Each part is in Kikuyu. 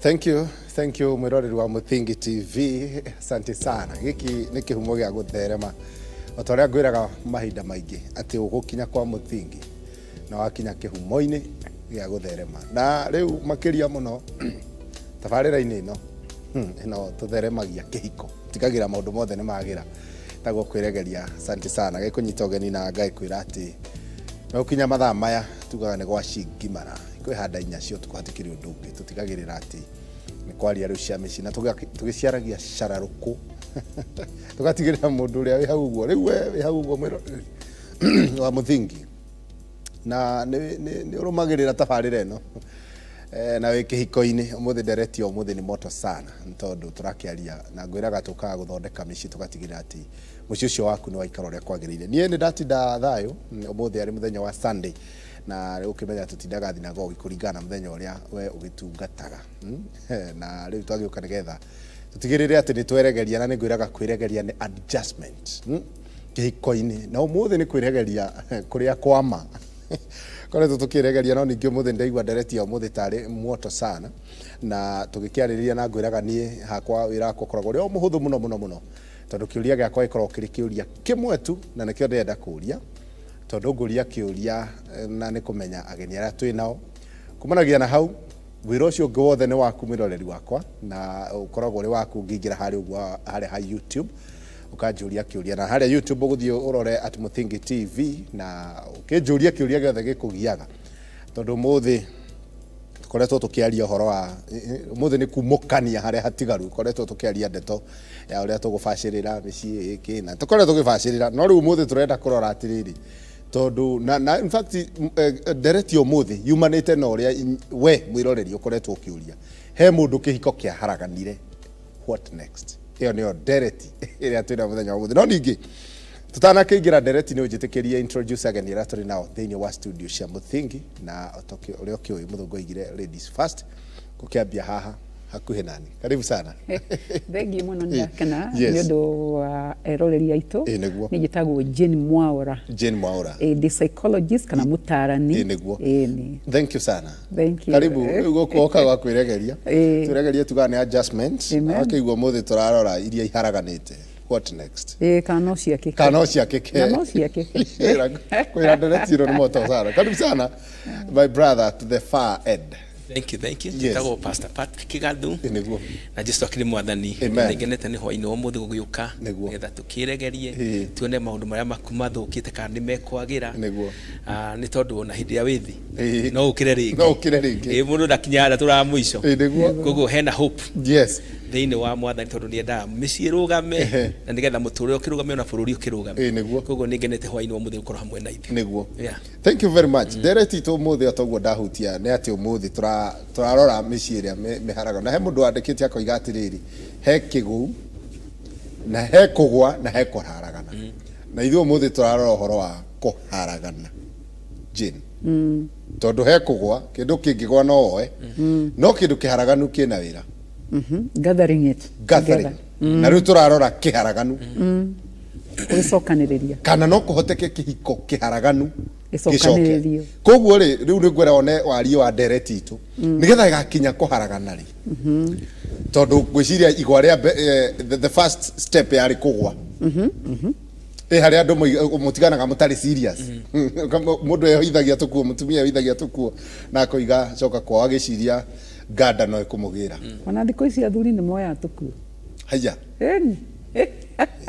Thank you, thank you mwiroreri wa Muthingi TV. Asante sana. Giki nĩ kĩhumo gĩa gũtherema. O ta ũrĩa ngwĩraga mahinda maingĩ atĩ ũgũkinya kwa Muthingi na wakinya kĩhumo-inĩ gĩa gũtherema. Na rĩu makĩria mũno tabarĩra-inĩ ĩno ĩno tũtheremagia kĩhiko. Tigagĩra maũndũ mothe nĩ magĩra. Tagwo kwĩregeria. Asante sana. Gĩkũnyita ũgeni na ngagĩkwĩra atĩ na gũkinya mathaa maya tugaga nĩ gwa cingimara kwĩhanda inya cio ũtukũ hatikĩrĩ ũndũ ũngĩ tũtigagĩrĩra atĩ nĩ kwaria rĩu cia mĩciĩ na tũgĩciaragia cararũkũ tũgatigĩrĩra mũndũ ũrĩa wĩ hau ũguo rĩu we wĩ hau ũguo mwĩroreri wa Muthingi na nĩ ũrũmagĩrĩra tabarĩra ĩno na wĩ kĩhiko-inĩ. Ũmũthĩ nderetio ũmũthĩ nĩ moto sana nĩ tondũ tũrakĩaria na ngwĩraga tũkaga gũthondeka mĩciĩ tũgatigĩrĩra atĩ mũciĩ ũcio waku nĩ waikara ũrĩa kwagĩrĩire. Niĩ nĩ ndatinda thayũ. Ũmũthĩ arĩ mũthenya wa Sunday na rĩu ũkĩmenya tũtindaga thinagogi kũringana na mũthenya ũrĩa we ũgĩtungataga. Na rĩu twagĩũka nĩgetha tũtigĩrĩre atĩ nĩ tweregeria na nĩ ngwĩraga kwĩregeria nĩ adjustment kĩhiko-inĩ, na ũmũthĩ nĩ kwĩregeria kũrĩa kwama koretwo tũkĩregeria, no ningĩ ũmũthĩ ndaigua ndereti ya ũmũthĩ tarĩ moto sana na tũgĩkĩarĩrĩria na ngwĩraga niĩ hakwa wĩra wakwa ũkoragwo ũrĩ o mũhũthũ mũno mũno mũno tondũ kĩũria gĩakwa gĩkoragwo kĩrĩ kĩũria kĩmwe tu na nĩkĩo ndĩrenda kũũria tondũ ngũria kĩũria na nĩ kũmenya ageni arĩa twĩ nao kumanagia na hau wĩra ũcio ũngĩ wothe nĩ waku mwĩroreri wakwa na ũkoragwo ũrĩ waku ũngĩingĩra harĩa ũguo harĩa ha YouTube ũkanjũria kĩũria na harĩa YouTube ũgũthiĩ ũrore at Muthingi TV na ũkĩnjũria kĩũria gĩothe gĩkũgiaga tondũ ũmũthĩ tũkoretwo tũkĩaria ũhoro wa ũmũthĩ nĩ kumũkania harĩa hatigaru. Tũkoretwo tũkĩaria ndeto ya ũrĩa tũgũbacĩrĩra mĩciĩ ĩkĩ na tũkoretwo tũgĩbacĩrĩra, no rĩu ũmũthĩ tũrenda kũrora atĩrĩrĩ tondũ na in fact ndereti ũmũthĩ yumanĩte na ũrĩa we mwĩroreri ũkoretwo ũkĩũria he mũndũ kĩhiko kĩaharaganire, what next? Ĩyo nĩyo ndereti ĩrĩa twĩna mũthenya wa ũmũthĩ. No ningĩ tutanakĩingĩra ndereti nĩ ũnjĩtĩkĩrie introduce ageni arĩa tũrĩ nao thĩinĩ wa studio cia Muthingi na ũrĩa ũkĩũĩ mũthũngũ oigire ladies first, gũkĩambia haha hakuhĩ nani. Karibu sana. Thengiũ mũno, nĩ ndakena nĩ ũndũ wa eroreri aitũ. Ĩ, nĩguo. Nĩ njĩtagwo Jane Mwaura. Jane Mwaura. Ĩ, ndĩ psychologist kana mũtaarani. Ĩ, nĩguo. Ĩ, nĩ. Thank you sana. Thank you. Karibu. Rĩu gũkũ woka gwa kwĩregeria. Twĩregerie tugaga nĩ adjustment. Amen. Wakĩigua ũmũthĩ tũrarora iria iharaganĩte, what next? Ĩ, kana no ciakĩke. Kana no ciakĩke. Na no ciakĩke. Kwĩra ndereti ĩno nĩ moto sana. Karibu sana, my brother to the far end. Thank you, thank you. Yes. Njĩtagwo Pastor Patrick Gathu. Ĩ, nĩguo. Na Jesu akĩrĩ mwathani. Amen. Nĩngenete nĩ hwainĩ wa ũmũthĩ gũgĩũka nĩgetha tũkĩregerie tuone maũndũ marĩa maku mathũkĩte kana nĩ mekwagĩra. Ah, nĩ tondũ ona hĩndĩ ya wĩthĩ no ũkĩre rĩngĩ. No ũkĩre rĩngĩ. Ĩ, mũndũ ndakinyaga ndatũraga mũico. Ĩ, nĩguo. Koguo hena hope thĩinĩ wa mwathani tondũ nĩendaga mĩciĩ ĩrũgame na nĩgetha mũtũrĩre ũkĩrũgame ona bũrũri ũkĩrũgame. Ĩ, nĩguo. Koguo nĩngenete hwainĩ wa ũmũthĩ gũkorwo hamwe na ithuĩ. Nĩguo. Yeah. Thank you very much. Ndereti itũ ũmũthĩ o toguo ndahutia nĩ atĩ ũmũthĩ tũrarora mĩciĩ ĩrĩa mĩharagano na he mũndũ wandĩkĩte akoiga atĩrĩrĩ he kĩgũu na he kũgwa na he kũharagana na ithuĩ ũmũthĩ tũrarora ũhoro wa kũharagana, Jane, tondũ he kũgwa kĩndũ kĩngĩgwa no woe no kĩndũ kĩharaganu kĩna wĩra. Gathering it gathering together. Na rĩu tũrarora kĩharaganu Gũgĩcokanĩrĩria. Kana no kũhoteke kĩhiko kĩharaganu Gĩcokanĩrĩrio. gĩcoke. Koguo rĩ rĩu nĩ ngwĩra one warie wa ndereti itũ nĩgetha ĩgakinya kũharagana rĩ tondũ ngwĩciria igwa rĩa the first step yarĩ kũgwa ĩ harĩa andũ mũtiganaga mũtarĩ serious. Mũndũ ehoithagia tũkuo, mũtumia ehoithagia tũkuo na akoiga coka kwao agĩciria nganda no ĩkũmũgĩra. Ona thikũ ici athuri nĩ moyaga tũkuo. Haya. Ĩni.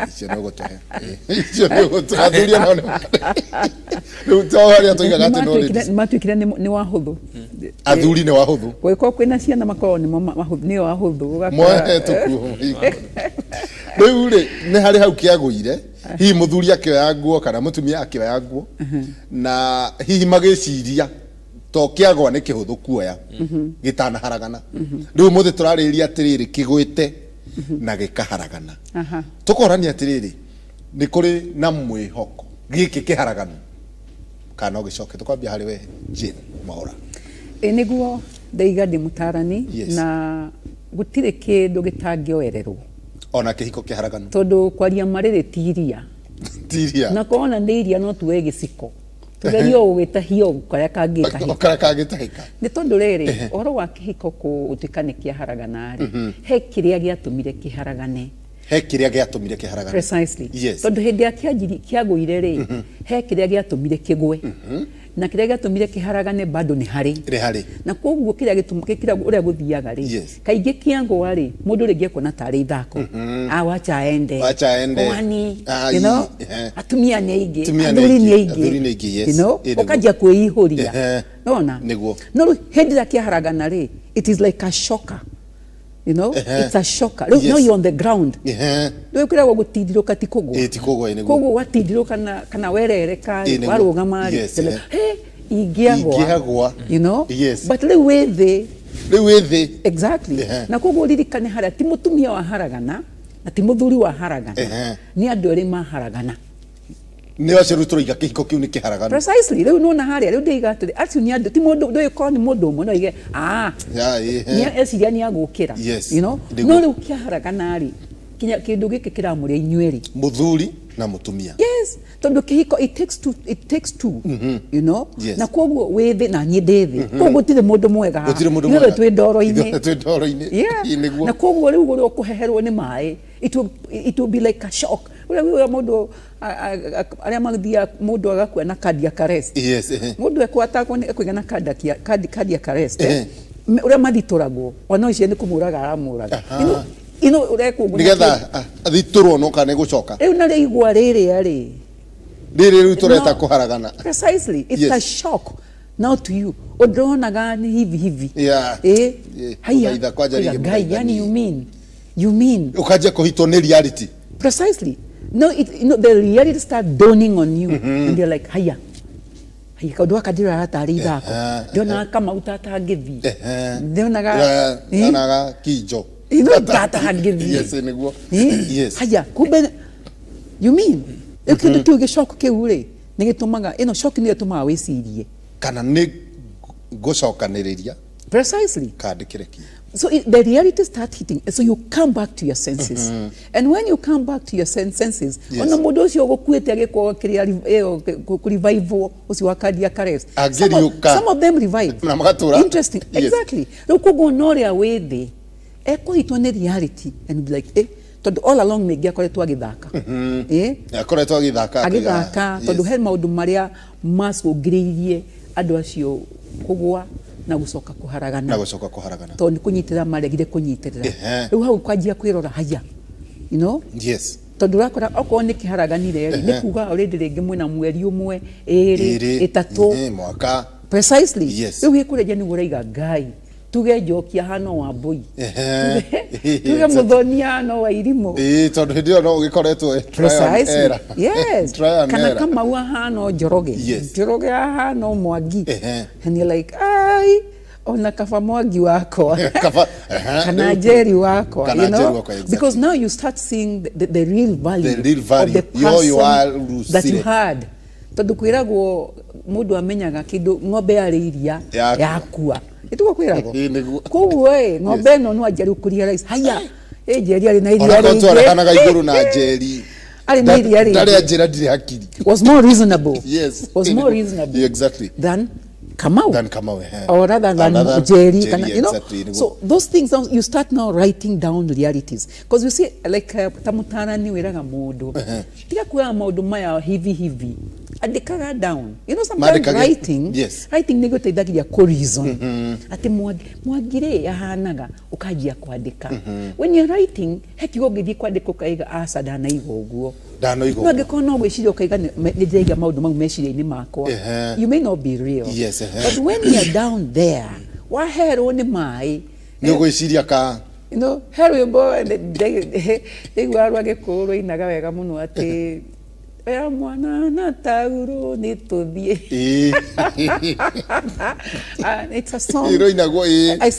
Icio nĩ ũgũtũhe, icio nĩ ũgũtũhe. Athuri onao rĩu to harĩa tũigaga atĩ no ladies. Nĩ matuĩkire nĩ wahũthũ. Athuri nĩ wahũthũ. Gũgĩkorwo kwĩna ciana makoragwo nĩmo nĩo ahũthũ. Moe tũkuo. Rĩu rĩ nĩ harĩ hau kĩagũire hihi mũthuri akĩoya nguo kana mũtumia akĩoya nguo na hihi magĩciria to kĩagwa nĩ kĩhũthũ kuoya gĩtanaharagana. Rĩu ũmũthĩ tũrarĩrĩria atĩrĩrĩ kĩgwĩte na gĩkaharagana tũkorania atĩrĩrĩ nĩ kũrĩ na mwĩhoko gĩkĩ kĩharaganu kana no gĩcoke. Tũkwambia harĩ we Jane Mwaura. Ĩ, nĩguo ndaiga ndĩ mũtarani na gũtirĩ kĩndũ gĩtangĩoererwo. Ona kĩhiko kĩharaganu. Tondũ kwaria marĩrĩ ti iria. Tiria. Na kona nĩ iria no tuoe gĩciko. Tugerio gũgĩtahio karĩa kangĩtahĩka. Karĩa kangĩtahĩka. Nĩ tondũ rĩrĩ, ũhoro wa kĩhiko gũtuĩka nĩ kĩaharagana rĩ, he kĩrĩa gĩatũmire kĩharagane. He kĩrĩa gĩatũmire kĩharagane. Precisely. Yes. Tondũ hĩndĩ ya kĩagũire rĩ, he kĩrĩa gĩatũmire kĩgwe. Na kĩrĩa gĩatũmire kĩharagane bado nĩ harĩ. Nĩ harĩ. Na koguo kĩrĩa gĩtũmire ũrĩa gũthiaga rĩ, kaingĩ kĩagũa rĩ, mũndũ rĩngĩ ekuona tarĩ ithako. Wacha aende. Wacha aende. Kwani, you know, atumia nĩ aingĩ, athuri nĩ aingĩ. Yes. You know, ũkanjia kwĩihũria. Nona? Nĩguo. No rĩu hĩndĩ ĩrĩa kĩaharagana rĩ, it is like a shocker. You know, it's a shocker. Look, now you're on the ground. Rĩu kĩragwo gũtindirũka ti kũgwa. Ti kũgwa, nĩguo. Koguo watindirũka kana werereka warũgama rĩ, he ingĩagwa. You know? Yes. But rĩu wĩ thĩ. Rĩu wĩ thĩ. Exactly. Na koguo ririkane harĩa ti mũtumia wa haragana na ti mũthuri wa haragana. Nĩ andũ erĩ maharagana. Nĩ acio rĩu tũroiga kĩhiko kĩu nĩ kĩharaganu. Precisely. Rĩu nĩwona harĩa rĩu ndĩiga atĩrĩ acio nĩ andũ ti mũndũ ndũĩ korwo nĩ mũndũ ũmwe no oige nĩ eciria nĩ agũkĩra. Yes. You know? No rĩu kĩaharagana rĩ kinya kĩndũ gĩkĩ kĩramũrĩa inyuĩ rĩ. Mũthuri na mũtumia. Yes. Tondũ kĩhiko it takes two. You know? Yes. Na koguo wĩ thĩ na niĩ ndĩ thĩ. Koguo gũtirĩ mũndũ mwega haha. Gũtirĩ mũndũ mwega. Ithuothe twĩ ndoro-inĩ. Twĩ ndoro-inĩ. Yeah. Na koguo rĩu ũrĩa ũkũheherwo nĩ maĩ it will be like a shock. Ũrĩa mũndũ arĩa mathiaga mũndũ agakua na cardiac arrest. Yes. Mũndũ ekwatakwo nĩ ekũiga na cardiac arrest. Ũrĩa mathitũragwo ona ũcio nĩ kũmũraga aramũraga. You know ũrekwo ũguo. Nĩgetha athitũrwo no kana nĩgũcoka. Rĩu na rĩigua rĩrĩa rĩ. Rĩrĩ rĩu tũreta kũharagana. Precisely. It's a shock now to you. Ũndĩronaga nĩ hivi hivi. Yeah. Haya. Ngai, yani you mean. You mean. Ũkanjia kũhitwo nĩ reality. Precisely. No, you know, the reality start dawning on you, and you're like, haya, haya, kaũndũ gaka ndĩrona tarĩ ithako, ndĩronaga Kamau ta atangĩthiĩ, ndĩronaga Kinjo, ta atangĩthiĩ. Yes, nĩguo. Yes. Haya, kumbe, you mean, rĩu kĩndũ kĩu gĩcoku kĩu rĩ, nĩ gĩtũmaga, ĩno shock nĩyo ĩtũmaga wĩcirie. Kana nĩ ngũcokanĩrĩria. Precisely. Kandĩkĩrekie. So the reality start hitting, so you come back to your senses. And when you come back to your senses, ona mũndũ ũcio ũgũkuĩte agĩkwo kĩrĩa revival ũcio wa cardiac arrest. Some of them revive. Na magatũra. Interesting. Exactly. Rĩu koguo no ũrĩa wĩ thĩ ekũhitwo nĩ reality and be like, eh, tondũ all along mĩngĩ akoretwo agĩthaka. Akoretwo agĩthaka. Agĩthaka tondũ he maũndũ marĩa macũngĩrĩirie andũ acio kũgũa na gũcoka kũharagana. Na gũcoka kũharagana. Tondũ nĩ kũnyitĩrĩra maregire kũnyitĩrĩra. Rĩu hau kwanjia kwĩrora haya. You know? Yes. Tondũ ũrakora okorwo nĩ kĩharaganire rĩ, nĩ kuga already rĩngĩ mwĩna mweri ũmwe, ĩrĩ, ĩtatũ. Mwaka. Precisely. Yes. Rĩu gĩkũrĩria nĩguo ũraiga Ngai. Tuge Njoki ahana wa Mbũi. Tuge Mũthoni ahana wa Irimũ. Tondũ hĩndĩ ĩyo no ũgĩkoretwo trial and error. Yes. Kana Kamau ahana Njoroge. Yes. Njoroge ahana Mwangi. And you're like, ai, ona kaba Mwangi wakwa. Kaba, kana Njeri wakwa. Kana you know? Njeri wakwa, exactly. Because now you start seeing the real value, the real value of the person that you had. Tondũ kwĩragwo mũndũ amenyaga kĩndũ ng'ombe yarĩ iria yakua. Ituko kwĩragwo. Koguo ĩ ng'ombe ĩno no anjia rĩu kũ-realize haya ĩ Njeri arĩ na iria rĩingĩ. Ona twarekanaga igũrũ na Njeri. Arĩ na iria rĩingĩ. Ndarĩ anjĩra ndirĩ hakiri. Was more reasonable. Yes. Was more reasonable. Yeah, exactly. Than Kamau. Than Kamau. Or rather than Njeri. Kana, you know? Exactly. So those things, you start now writing down realities. Because you see, like, ta mũtarani wĩraga mũndũ. Tiga kuoya maũndũ maya hivi hivi. Andĩkaga down. You know, sometimes writing, yes. Writing nĩ gũteithagia kũ reason. Atĩ Mwangi rĩ ahanaga ũkanjia kwandĩka. When you're writing, he kiugo ũngĩthiĩ kwandĩka ũkaiga aca ndanaiga ũguo. Ndanoiga ũguo. No angĩkorwo no gwĩciria ũkaiga nĩ ndĩraiga maũndũ mau meciria-inĩ makwa. You may not be real. Yes, But when you're down there, waherwo nĩ maĩ. Nĩ ũgwĩciria ka You know, he rwĩmbo ndaiguaga rwa Gĩkũyũ rwainaga wega mũno atĩ oya mwana na tauro nĩ tũthiĩ. It's a song.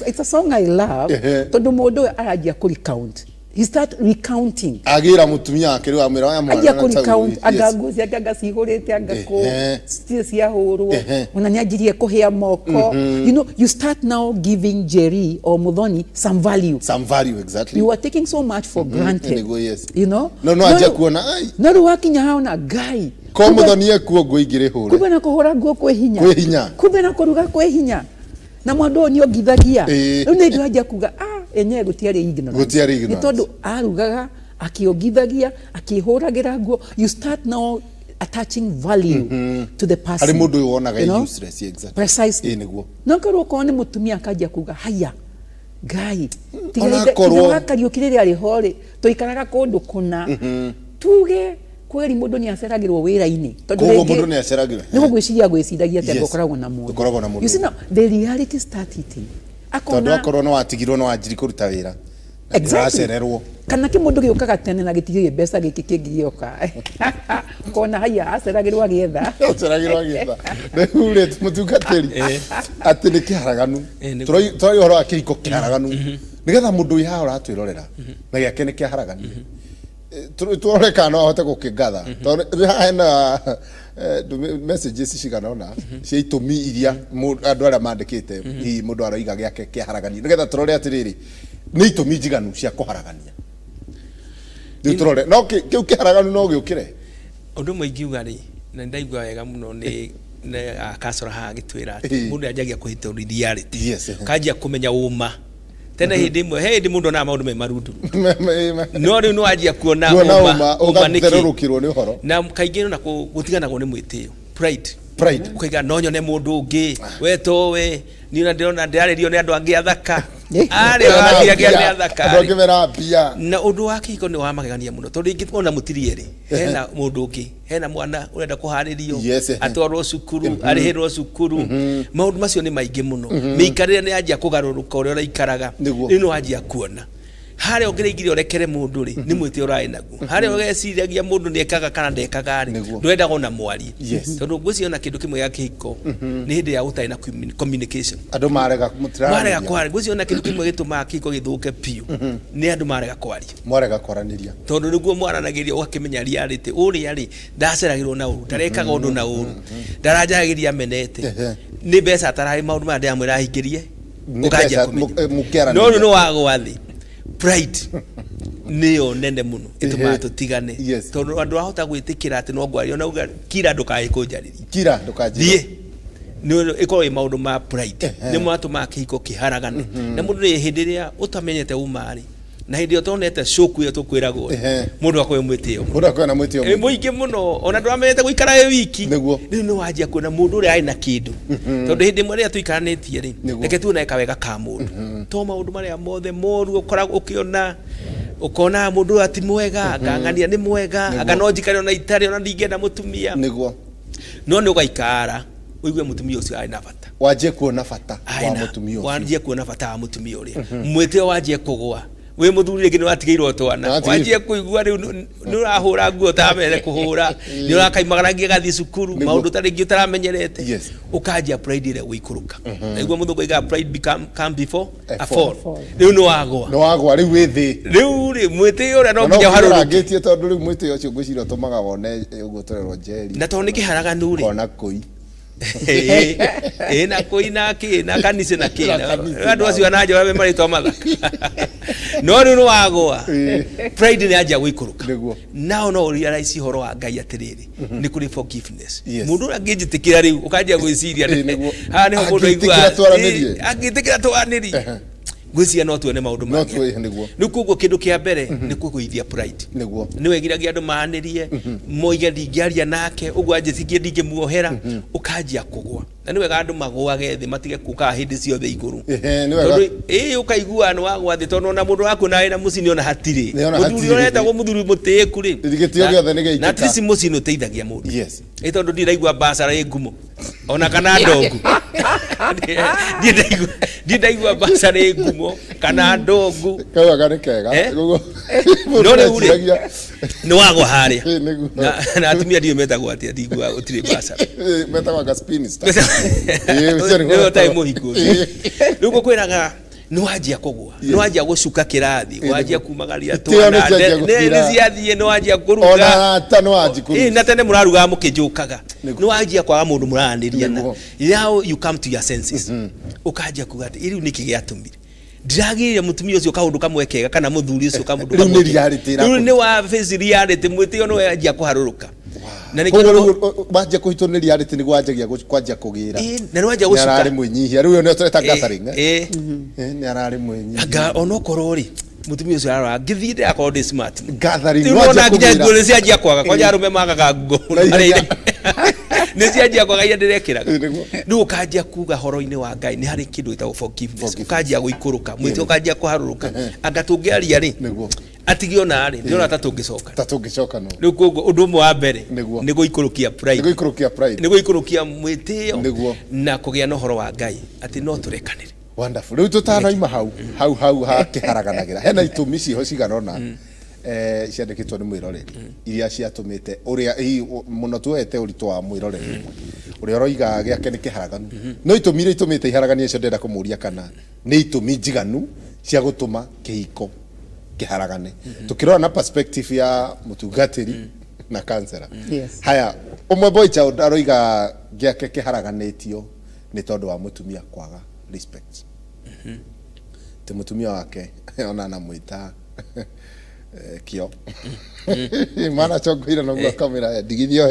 It's a song I love. Tondũ mũndũ ũyũ aranjia kũ recount. He start recounting. Agira mutumia wake rĩu amwĩra oya mwana Anjia na kũ tauro. recount anga nguo ciake anga cihũrĩte anga kũ citirĩ ciahũrwo. Ona nĩ anjirie kũhĩa moko. You know, you start now giving Jerry or Muthoni some value. Some value, exactly. You are taking so much for granted. Yes. You know? No, anjia kuona ai. No rĩu wakinya hau na Ngai. Ko muthoni ekuo nguo ingĩrĩ hũre. Kumbe na kũhũra nguo kwĩ hinya. Kwĩ hinya. Kumbe na kũruga kwĩ hinya. Na mũndũ ũyũ nĩongithagia. Rĩu nĩ ndĩranjia kuga enyewe gũtiarĩ ignorance. Gũtiarĩ ignorance. Nĩ tondũ arugaga akiongithagia akihũragĩra nguo. You start now attaching value to the person. Ari mundu uyu wonaga useless exactly. Precisely. Niguo. No korwo ko ni mutumia akanjia kuga haya Ngai tiga Kariuki rĩrĩa arĩ ho rĩ tũikaraga kũndũ kũna tuge kweri mundu ni aceragirwo wira-inĩ tondu rĩngĩ mundu ni aceragirwo nĩ gũgwĩciria gwĩciragia atĩ ngũkoragwo na mũndũ. Ngũkoragwo na mũndũ. You see now the reality start hitting. Tondu akorwo no watigirwo no wanjiri kũruta wĩra. Exactly. Kana ki mundu giukaga tene na gitigie mbeca giki kingioka kona haya aceragirwo agietha aceragirwo agietha riu ri mutungatiri ati ni kiharaganu turari uhoro wa kihiko kiharaganu nigetha mundu wi haha uratwirorera na giake ni kiharaganu turore kana no ahote gukingatha tondu hena messages cigana ona cia itumi iria andu aria mandikite hihi mundu aroiga giake kiharagani nigetha turore atiriri ni itumi njiganu cia kuharagania riu turore no kiu kiharaganu no giukire undu umwe ingiuga ri na ndaigua wega muno ni akacora haha agitwira ati mundu anjagia kuhitũria reality kanjia kumenya uma tene hindi imwe he hindi mundu onaga maundu me marundu no riu no anjia kuona uma ugatherũrũkirwo ni uhoro na kaingĩ ona gũtiganagwo nĩ mwĩtĩo pride ukaiga no nyone mundu ungi we towe ni na ndirona ndiraririo ni andu angi athaka ari angi angi athaka andu angi mera mbia na undu wa kihiko ni wa magegania muno tondu ingĩona mutiri eri hena mundu ungi hena mwana urenda kuharirio atwarwo cukuru arihirwo cukuru maundu macio ni maingi muno miikarire ni anjia kugaruruka uria uraikaraga riu no anjia kuona haria ũngĩrĩingĩria ũrekere mũndũ rĩ nĩ mwĩtĩo ũrarĩ naguo haria ũgeciragia mũndũ nĩekaga kana ndekaga rĩ ndwendaga ona mwarie tondũ ngwĩciria ona kĩndũ kĩmwe gĩa kĩhiko nĩ hĩndĩ ya gũtarĩ na communication andũ marega marega kwaria ngwĩciria ona kĩndũ kĩmwe gĩtũmaga kĩhiko gĩthũke biũ nĩ andũ marega kwaria mwarega kwaranĩria tondũ nĩguo mwaranagĩria ũgakĩmenya reality ũrĩa rĩ ndaceragĩrwo na ũru ndarekaga ũndũ na ũru ndaranjaragĩria menete nĩ mbeca atararĩ maũndũ maya ndĩramwĩra ahingĩrie ũkanjia kũmenya no rĩu nĩ wagwa thĩ pride niyo nene muno itumaga tutigane tondu andu ahota gwitikira ati no ngwaria ona uga kira ndukae kunjariria kira ndukanjire thie ni ikorwo i maundu ma pride ni mwatumaga kihiko kiharagane na mundu ri hindi ria utamenyete umari na hindi utonete shoku iyo tukwiragwo mundu akoe mwitio mundu akoe na mwitio muingi muno ona nduramenyete guikara wi wiki riu ni wanjia kuona mundu uria ari na kindu tondu hindi imwe riria tuikaranitie ri reke tuone kawega ka mundu to maundu maria mothe moru ukoragwo ukiona ukona mundu ati mwega ngang'ania ni mwega anga no njikare ona itari ona ndingĩenda mutumia niguo no ni ugaikara uigue mutumia ucio ari na bata wanjie kuona bata wa mutumia ucio wanjie kuona bata wa mutumia uria mwitio wanjie kugwa we muthuri rĩngĩ nĩ watigĩirwo twana wanjie kũigua rĩu nĩ ũrahũra nguo ũtamenyere kũhũra nĩ ũrakaimagaragia gathiĩ cukuru maũndũ ta rĩngĩ ũtaramenyerete ũkanjia pride ĩrĩa gũikũrũka naigua mũthũngũ aigaga pride become come before a fall rĩu nĩ wagwa nĩ wagwa rĩu wĩ thĩ rĩu rĩ mwĩtĩo ũrĩa no nginya ũharũrũke ũrangĩtie tondũ rĩu mwĩtĩo ũcio ngwĩciria ũtũmaga wone ũgũtorerwo njeri na tondũ nĩ kĩharaganu rĩ kona kũi na kũi na kĩ na kanitha na kĩ andũ acio ana njora me marĩtwa mathaka no rĩu nĩ wagwa pride nĩ anjia gũikũrũka nao no realize ũhoro wa Ngai atĩrĩrĩ nĩ kũrĩ forgiveness mũndũ ũrĩa angĩnjĩtĩkĩra rĩu ũkanjia gwĩciria haha nĩho mũndũ aiguaga angĩtĩkĩra twaranĩrie ngwĩciria no tuone maũndũ mangĩ rĩu koguo kĩndũ kĩa mbere nĩ kũgũithia pride nĩ wegiragia andũ maanĩrie moige ndingĩaria nake ũguo anjĩcirie ndingĩmuohera ũkanjia kũgwa na nĩ wega andũ magũage thĩ matige kũkaga hĩndĩ ciothe igũrũ tondũ ĩĩ ũkaigua nĩ wagwa thĩ tondũ ona mũndũ waku na wĩna mũciĩ nĩ ona hatirĩ mũthuri ũrĩa etagwo mũthuri mũtĩĩku rĩ gĩtĩo gĩothe nĩ gĩaitĩka na at least mũciĩ nĩ ũteithagia mũndũ ĩ tondũ ndiraigua mbacara ĩ ngumo ona kana ndongu ndiraigua mbacara ĩ ngumo kana ndongu kau anga nĩ kega no rĩu rĩ nĩ wagwa harĩa na atumia ndiũĩ metagwo atĩa ndiguaga gũtirĩ mbacara metagwo anga spinster nĩwe ũtarĩ mũhiku rĩu ngũkwĩraga nĩ wanjia kũgwa nĩ wanjia gũcuka kĩrathi wanjia kumagaria twana nĩ ciathiĩ nĩ wanjia kũruga na tene mũrarugaga mũkĩnjũkaga nĩ wanjia kwaga mũndũ mũraranĩria na now you come to your senses ũkanjia kuga atĩ rĩu nĩkĩ gĩatũmire ndiragĩrĩire mũtumia ũcio kaũndũ kamwe kega kana mũthuri ũcio kaũndũ kamwe rĩu nĩ rĩu nĩ wa face reality mwĩtĩo nĩ wanjia kũharũrũka Na nĩkĩo wanjia kũhitwo nĩ reality nĩguo wanjagia kwanjia kũgĩra. Na nĩ wanjia gũcuka. Nĩ ararĩ mwĩnyihia rĩu nĩ tũreta gathering nĩ ararĩ mwĩnyihia. Anga onokorwo rĩ mutumia ũcio arora ngĩthiĩ ndĩrakorwo ndĩ smart. Gathering wanjia kũgĩra. Nguo nĩ cianjia kwaga kwanja arũme magaga nguo nĩ cianjia kwaga iria ndĩrekĩraga. Rĩu ũkanjia kuga horo-inĩ wa Ngai nĩ harĩ kĩndũ gĩtagwo forgiveness. Ũkanjia gũikũrũka mwĩtĩ ũkanjia kũharũrũka. Anga tũngĩaria rĩ atigiona rĩ ndĩrona ta tũngĩcoka. Ta tũngĩcoka no. Rĩu koguo ũndũ ũmwe wa mbere nĩ gũikũrũkia pride. Nĩ gũikũrũkia pride. Nĩ gũikũrũkia mwĩtĩo na kũgĩa na ũhoro wa Ngai atĩ no tũrekanĩre. Wonderful. Rĩu tũtanoima hau hau hau hakĩharaganagĩra hena itũmi ciho cigana ũna ciandĩkĩtwo nĩ mwĩroreri iria ciatũmĩte ũrĩa mũno tuoete ũritũ wa mwĩroreri ũrĩa ũroiga gĩake nĩ kĩharaganu no itũmi iria itũmĩte iharaganie icio ndĩrenda kũmũria kana nĩ itũmi njiganu cia gũtũma kĩhiko kĩharagane tũkĩrora na perspective ya mũtungatĩri na counselor. Haya ũmwe boy child aroiga gĩake kĩharaganĩtio nĩ tondũ wa mũtumia kwaga respect. Te mutumia wake ona anamwita kio mana chongoira no gwa kamera ndigithio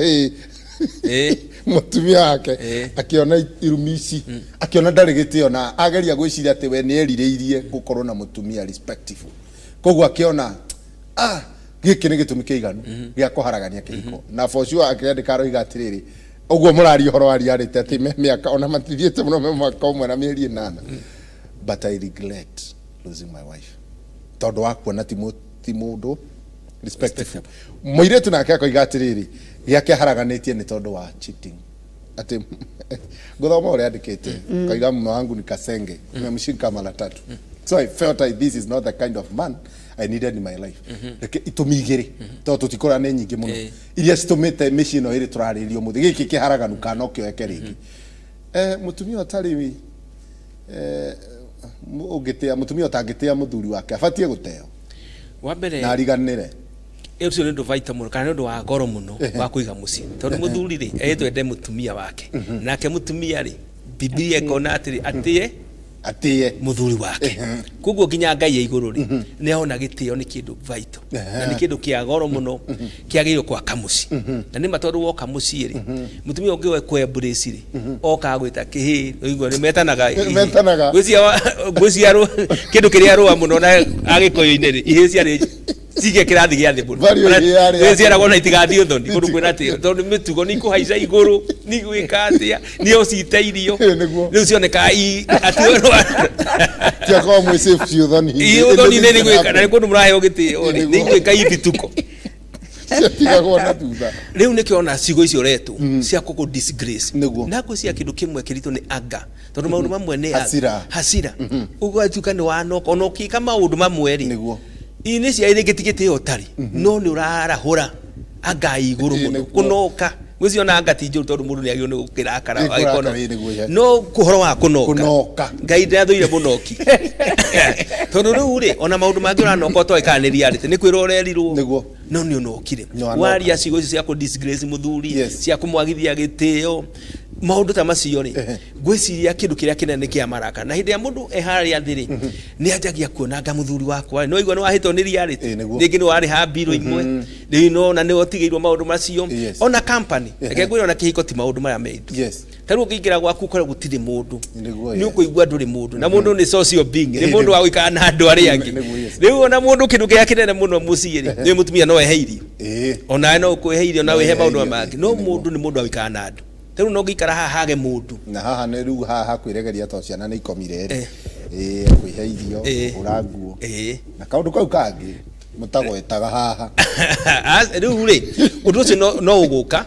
he mutumia wake akiona irumi ici akiona ndarĩ gĩtĩo na ageria gwĩciria atĩ we nĩ erirĩirie gũkorwo na mutumia respectful koguo akiona gĩkĩ nĩ gĩtũmi kĩiganu gĩa kũharagania kĩhiko na for sure akĩandĩka aroiga atĩrĩrĩ ũguo mũraria ũhoro wa reality atĩ me mĩaka ona matithiĩte mũno me mwaka ũmwe na mĩeri ĩnana. But I regret losing my wife tondũ wa kuona ti mũndũ respectful. Mũirĩtu nake akoiga atĩrĩrĩ gĩake haraganĩtie nĩ tondũ wa cheating atĩ ngũthoma ũrĩa andĩkĩte koiga mume wangu ni kasenge nimemshika mara tatu so I felt like this is not the kind of man I needed in my life. Reke itũmi igĩrĩ tondũ tũtikũra nĩ nyingĩ mũno iria citũmĩte mĩciĩ ĩno ĩrĩ tũrarĩrĩrio mũthĩ gĩkĩ kĩharaganu kana no kĩoeke rĩngĩ. Mũtumia ũtarĩ ũngĩtĩa mũtumia ũtangĩtĩa mũthuri wake abatiĩ gũteo wa mbere na ariganĩre. Ũcio nĩ ũndũ vital mũno kana nĩ ũndũ wa goro mũno wa kũiga mũciĩ tondũ mũthuri rĩ erĩtwo ende mũtumia wake nake mũtumia rĩ Biblia ĩkona atĩrĩ atĩe atĩe mũthuri wake koguo nginya Ngai ya igũrũ rĩ nĩ ona gĩtĩo nĩ kĩndũ vital na nĩ kĩndũ kĩa goro mũno kĩagĩrĩirwo gwaka mũciĩ na nĩ ma tondũ woka mũciĩ rĩ mũtumia ũngĩ we kũ embrace rĩ okaga gwĩta kĩhĩ ũigua nĩ metanaga ngwĩciarwo kĩndũ kĩrĩa rũa mũno na Agĩkũyũ-inĩ rĩ ihĩ ciarĩ cige kĩrathi gĩa thĩ mũno nĩ ciaragwo na itigathiĩ ũthoni kũndũ kwĩna atĩ tondũ mĩtugo nĩ ikũhaica igũrũ nĩ igwĩka atĩa nĩ ũcite irio rĩu cionekaga tiakorwo mwĩ safe ci ũthoni ũthoni-inĩ nĩ igwĩka na nĩ kũndũ mũraheo gĩtĩo rĩ nĩ igwĩka ibituko ciatigagwo na thutha. Rĩu nĩkĩo ona ciugo icio ũretwo cia kũkũ disgrace na ngwĩciria kĩndũ kĩmwe kĩritũ nĩ anga tondũ maũndũ mamwe nĩ hasira ũgatuĩka nĩ wanoka ona ũkĩka maũndũ mamwe rĩ ini cia rĩngĩ ti gĩtĩo ũtarĩ no nĩ ũrarahũra anga igũrũ mũno kũnoka gwĩciria ona anga ti njũru tondũ mũndũ nĩ agĩrĩirwo nĩ gũkĩrakara no ũhoro wa kũnoka Ngai ndathũire mũnoki tondũ rĩu rĩ ona maũndũ mangĩ ũranoka ũtoĩ kana nĩ reality nĩ kwĩrwo ũrerirwo no nĩ ũnokire waria ciugo icio cia kũ disgrace mũthuri cia kũmwagithia gĩtĩo maũndũ ta macio rĩ ngwĩciria kĩndũ kĩrĩa kĩnene kĩa maraka na hĩndĩ ya mũndũ e harĩa thĩ rĩ nĩ anjagia kuona anga mũthuri wakwa no igua nĩ wahĩtwo nĩ reality rĩngĩ nĩ warĩha mbirũ imwe rĩu nona nĩ ũtigĩirwo maũndũ macio ona company reke ngwĩre ona kĩhiko ti maũndũ maya meitũ ta rĩu ũngĩingĩra gwaku ũkore gũtirĩ mũndũ nĩ ũkũigua ndũrĩ mũndũ na mũndũ nĩ social being nĩ mũndũ wa gũikara na andũ arĩa angĩ rĩu ona mũndũ kĩndũ kĩrĩa kĩnene mũno mũciĩ rĩ nĩ mũtumia no ehe irio onawe no ũkũhe irio na wĩhe maũndũ mangĩ no mũndũ nĩ mũndũ wa gũikara na andũ rĩu no ngĩikara haha hage mũndũ na haha nĩ rĩu haha kwĩregeria tondũ ciana nĩ ikomire rĩ kwĩhe irio kũhũra nguo na kaũndũ kau kangĩ mũtagwetaga haha rĩu rĩ ũndũ ũcio no ũgũka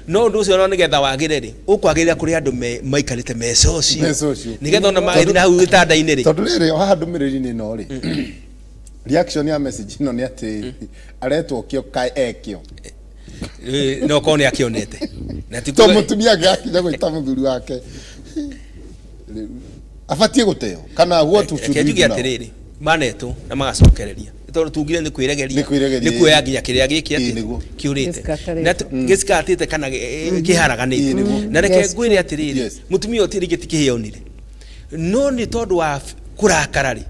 no ũndũ ũcio no nĩgetha wagĩre rĩ ũkwagĩrĩra kũrĩ andũ maikarĩte me social nĩgetha ona magĩthiĩ na hau gĩtanda-inĩ rĩ tondũ rĩrĩ haha ndũmĩrĩri-inĩ ĩno rĩ reaction ya message ĩno nĩ atĩ aretwo kĩo kaĩ ekĩo no korwo nĩ akĩonete na ti to mũtumia angĩgakinya gwĩta mũthuri wake abatiĩ gũteo kana what should we do now? Atĩrĩrĩ manetwo na magacokereria tondũ tugire nĩ kwĩregeria nĩ kuoya nginya kĩrĩa gĩkĩ atĩ kĩũrĩte na gĩcikatĩte kana kĩharaganĩte na reke ngwĩre atĩrĩrĩ mũtumia ũyũ rĩngĩ ti kĩhĩonire no nĩ tondũ wa kũrakara rĩ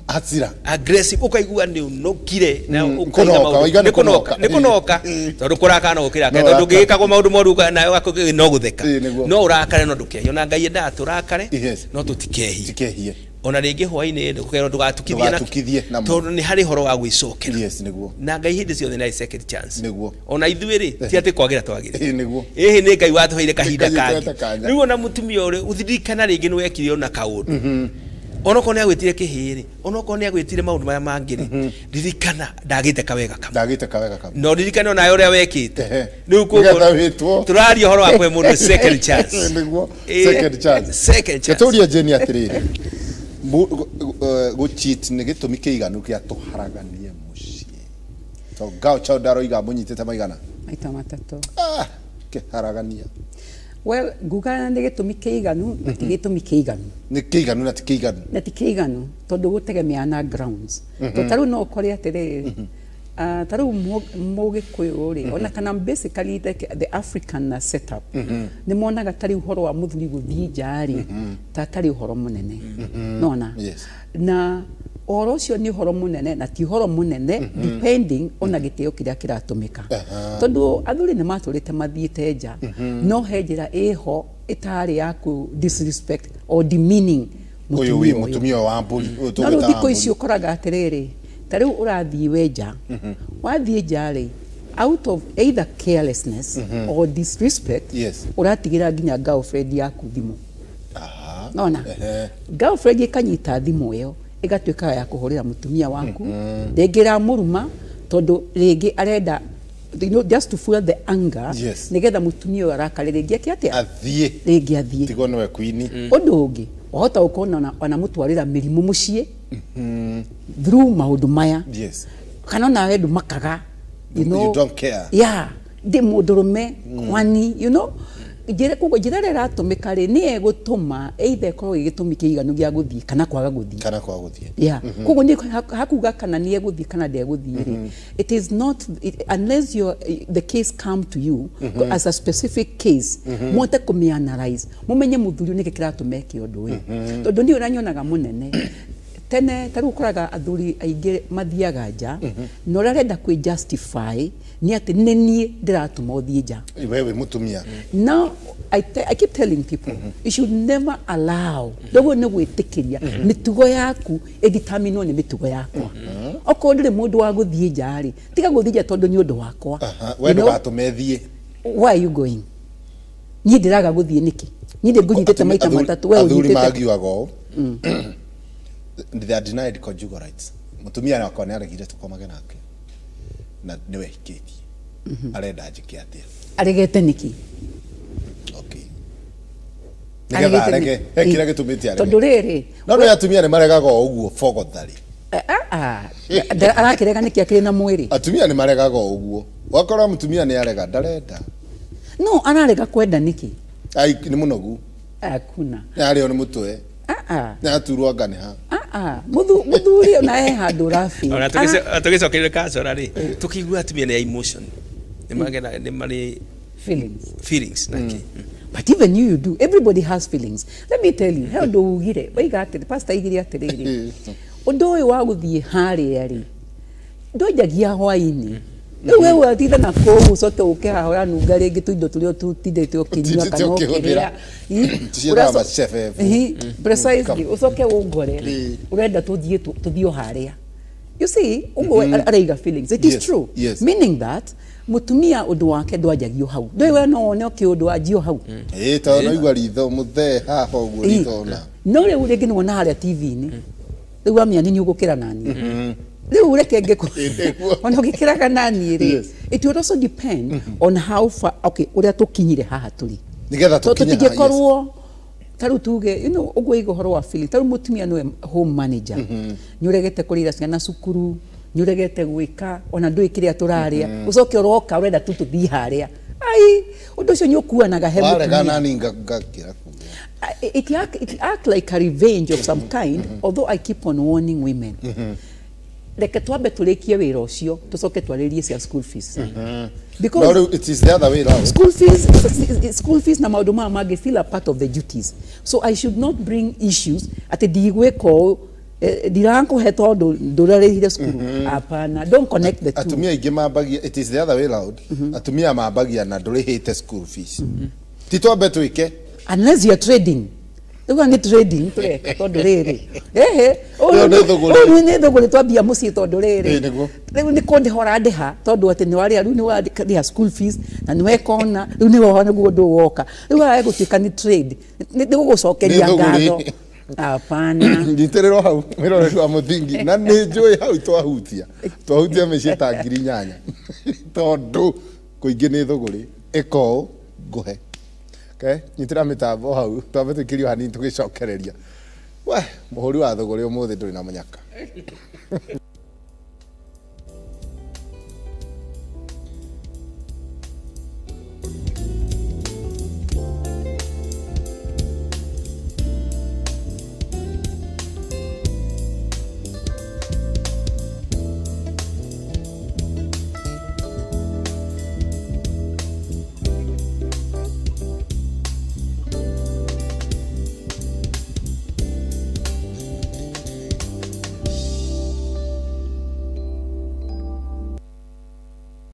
Hasira aggressive ukaigua ni unokire na ukaiga ni kunoka ni kunoka tondu kurakara no gukira tondu ngigikagwo maundu moru nayo no gutheka no urakare no ndukehie ona Ngai endaga turakare no tutikehie ona ringi hwaini ndukerwo ndugatukithie na tondu ni hari horo wa gwicokera. Yes, niguo. Na Ngai hindi ciothe na second chance. Niguo. Ona ithuĩ ri ti ati kwagira twagire. Niguo. Ĩhĩ nĩ Ngai watuheire kahinda kangi. Rĩu ona mutumia ũrĩ uthirikana ringi ni wekire ona kaundu. Onokorwo nĩ agwĩtire kĩhĩrĩ, onokorwo nĩ agwĩtire maũndũ marĩa mangĩ rĩ, ririkana ndagĩte kawega kamwe. Ndagĩte kawega kamwe. No ririkane onawe ũrĩa wekĩte. Rĩu koguo tũraria ũhoro wa kũhe mũndũ second chance. Nĩguo, second chance. Second chance. Gĩtũrie Jane atĩrĩrĩ, gũ-cheat nĩ gĩtũmi kĩiganu gĩa tũharaganie mũciĩ. To ngao chao ndaroiga mũnyitĩte maigana? Maita matatũ. Ah, kĩharagania. Well, nguga nĩ gĩtũmi kĩiganu na ti gĩtũmi kĩiganu. Nĩ kĩiganu na ti kĩiganu. Na ti kĩiganu tondũ gũtegemea na grounds. Tondũ tarĩu no ũkore atĩrĩrĩ, tarĩu mũgĩkũyũ rĩ, ona kana basically the African setup, nĩ monaga tarĩu ũhoro wa mũthuri gũthiĩ nja rĩ, ta tarĩ ũhoro mũnene. Nona? Na ũhoro ũcio nĩ ũhoro mũnene na ti ũhoro mũnene depending ona gĩtĩo kĩrĩa kĩratũmĩka. Tondũ athuri nĩ matũrĩte mathiĩte nja, no he njĩra ĩho ĩtarĩ ya ku disrespect or demeaning mũtumia wa mbũri. No rĩu thikũ ici ũkoraga atĩrĩrĩ, ta rĩu ũrathiĩ we nja, wathiĩ nja rĩ, out of either carelessness or disrespect, ũratigĩra nginya girlfriend yaku thimũ. Nona? Girlfriend ĩkanyita thimũ ĩyo ĩgatuĩka ya kũhũrĩra mũtumia waku, rĩngĩ ĩramũruma tondũ rĩngĩ arenda, you know, just to fuel the anger, nĩgetha mũtumia ũyũ arakare rĩngĩ eke atĩa? Athiĩ. Rĩngĩ athiĩ. Tigwo nĩwe queen. Ũndũ ũngĩ, wahota gũkorwo wanamũtwarĩra mĩrimũ mũciĩ through maũndũ maya. Kana onawe ndũmakaga, you know, you don't care. Yeah, ndĩ mũndũrũme kwani, you know, koguo njĩra ĩrĩa ĩratũmĩka rĩ nĩ ĩgũtũma either ĩkorwo ĩ gĩtũmi kĩiganu gĩa gũthiĩ kana kwaga gũthiĩ. Kana kwaga gũthiĩ. Yeah. Koguo nĩ hakuga kana nĩ egũthiĩ kana ndegũthiĩ rĩ, it is not it, unless the case come to you as a specific case, muhote kũmĩ-analyze, mũmenye mũthuri nĩkĩ kĩratũma eke ũndũ ũyũ. Tondũ niĩ ũrĩa nyonaga mũnene tene ta rĩu ũkoraga athuri aingĩ mathiaga nja na ũrĩa arenda kwĩ justify nĩ atĩ nĩ niĩ ndĩratũma ũthiĩ nja. Wewe wĩ mũtumia. Now I keep telling people you should never allow ndoguo nĩ gwĩtĩkĩria mĩtugo yaku ĩdeterminwo nĩ mĩtugo yakwa. Okorwo ndũrĩ mũndũ wa gũthiĩ nja rĩ, tiga gũthiĩ nja tondũ nĩ ũndũ wakwa. We ndũgatũme thiĩ. Why are you going? Niĩ ndĩraga gũthiĩ nĩkĩ? Niĩ ndĩngũnyitĩte maita matatũ, we athuri ũnyitĩte. Magiuaga ũũ. They are denied conjugal rights. Mutumia wakwa nĩ aregire tũkomage nake na nĩwe hikĩtie. Arenda njĩke atĩa? Aregete nĩkĩ? Okay. Nĩgetha arege, he kĩrĩa gĩtũmĩte arege. Tondũ rĩrĩ, no nĩ atumia nĩ maregaga o ũguo fogothari. Arakĩrega nĩkĩ akĩrĩ na mwĩrĩ? Atumia nĩ maregaga o ũguo. Wakora mũtumia nĩ arega, ndarenda. No, ararega kwenda nĩkĩ? Ai, nĩ mũnogu. Hakuna. Nĩ arĩo nĩ mũtwe. Nĩ aturwo anga nĩ ha. Mũthuri ona he handũ ũrabi. Ona tũgĩcokeire kacora rĩ, tũkĩigua atumia nĩ emotion. Nĩ magena nĩ marĩ feelings. Feelings nake. But even you do. Everybody has feelings. Let me tell you, he ũndũ ugire, oiga atĩrĩ, pastor aigire atĩrĩrĩ. Ũndũ ũyũ wa gũthiĩ harĩa rĩ, ndwenjagia hwaĩ-inĩ. Rĩu we watinda na kũu ũcoke ũke haha ũranunga rĩngĩ tũindo tũrĩa tũtindĩte ũkĩnyua kana ũkĩrĩa. Tũciendaga macebe. Precisely, ũcoke ũngore ũrenda tũthiĩ o harĩa. You see, ũguo araiga feelings. It is true. Meaning that mũtumia ũndũ wake ndwanjagio hau. Ndũĩ we no wone ũkĩ ũndũ wanjio hau. Ĩĩ, tondũ no igua ritho mũthee haha ũguo ritho ona. No rĩu rĩngĩ nĩ wona harĩa TV-inĩ. Rĩu wamenya nĩ ũgũkĩra nani. Rĩu reke ngĩkũ. Ona ũgĩkĩraga nani rĩ. It would also depend on how far, okay, ũrĩa tũkinyire haha tũrĩ. Nĩgetha tũkinye haha. Tũtingĩkorwo ta rĩu tuge, you know, ũguo iga ũhoro wa feeling. Ta rĩu mũtumia nĩwe home manager. Nĩ ũregete kũrĩra ciana cukuru, nĩ ũregete gwĩka, ona ndũĩ kĩrĩa tũrarĩa. Ũcoke ũroka ũrenda tu tũthiĩ harĩa. Ai, ũndũ ũcio nĩ ũkuanaga he mũtumia. Warega nani ngakĩra kuu. It act like a revenge of some kind, although I keep on warning women. Reke twambe tũrĩkie wĩra ũcio, tũcoke twarĩrie cia school fees. Because no, it is the other way round. School fees na maũndũ maya mangĩ still are part of the duties. So I should not bring issues atĩ ndigwĩka ũũ Ndirakũhe tondũ ndũrarĩhire cukuru. Hapana, don't connect the two. Atumia aingĩ mambagia, it is the other way round. Atumia mambagia na ndũrĩhĩte school fees. Ti twambe twĩke. Unless you are trading. Rĩu nĩ trading tũreka tondũ rĩrĩ, ehe, Ĩyo nĩ thũgũrĩ. Ũyũ nĩ thũgũrĩ twambia mũciĩ tondũ rĩrĩ, Ĩĩ, nĩguo. Rĩu nĩ kũndĩha ũrandĩha tondũ atĩ nĩ warĩha, rĩu nĩ warĩha school fees na nĩ wekona, rĩu nĩ woha nĩguo ũndũ woka. Rĩu haha gũtuĩka nĩ trade, nĩ gũgũcokeria Nĩ thũgũrĩ. ngatho. Hapana. Nyitĩrĩrwo hau mwĩroreri wa mũthingi, na nĩ njũĩ hau twahutia twahutia mĩciĩ ta 8,000 tondũ kũingĩ nĩ thũgũrĩ ĩka ũũ ngũhe. Okay, nyitĩra mĩtambo hau twambe tũikĩrio hanini tũgĩcokereria. We mũhũri wa thũgũrĩ ũmũthĩ ndũrĩ na mũnyaka.